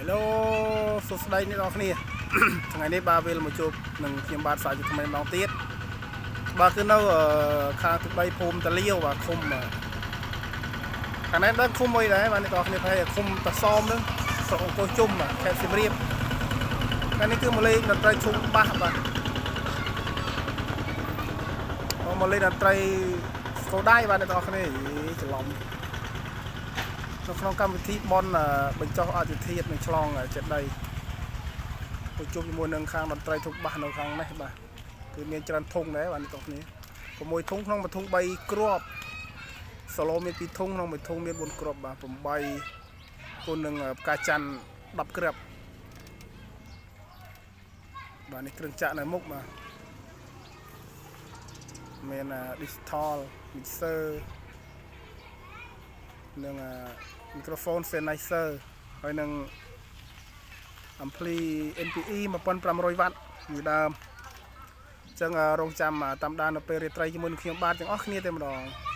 Hello សួស្តីអ្នកនរគ្នា ថ្ងៃនេះបាទវិលមកជួបនឹងខ្ញុំបាទសាជាថ្មីម្ដងទៀតបាទគឺនៅអឺខាងទឹកដីភូមិតាលាវបាទឃុំអឺខាងនេះដឹងឃុំមួយដែរបាទអ្នកនរគ្នាប្រហែលឃុំតាសមហ្នឹងស្រុកអង្គរជុំបាទខេត្តសៀមរាបថ្ងៃនេះគឺមកលេងតន្ត្រីធុងបាសបាទមកលេងតន្ត្រីស្គរដៃបាទអ្នកនរគ្នាយីច្រឡំ នៅក្នុងកម្មវិធីបនបញ្ចុះអធិធាតនិងឆ្លងចេតិយប្រជុំជាមួយនឹងខាងតន្ត្រីធុងបាសនៅខាងនេះបាទគឺមានច្រើនធុងដែរបាទអ្នកទាំងគ្នា6ធុងក្នុងមួយធុង3គ្រាប់សូឡូមាន2ធុងក្នុងមួយធុងមាន4គ្រាប់បាទ8គុណនឹងផ្កាច័ន្ទ10គ្រាប់បាទនេះគ្រឿងចាក់នៅមុខបាទមាន digital mixer និង microphone Sennheiser ហើយនឹង ampli NPE 1500វ៉ាត់មួយដើមអញ្ចឹងរងចាំតាមដាននៅពេលរាត្រីជាមួយនឹងខ្ញុំបាទទាំងអស់គ្នាតែម្ដង។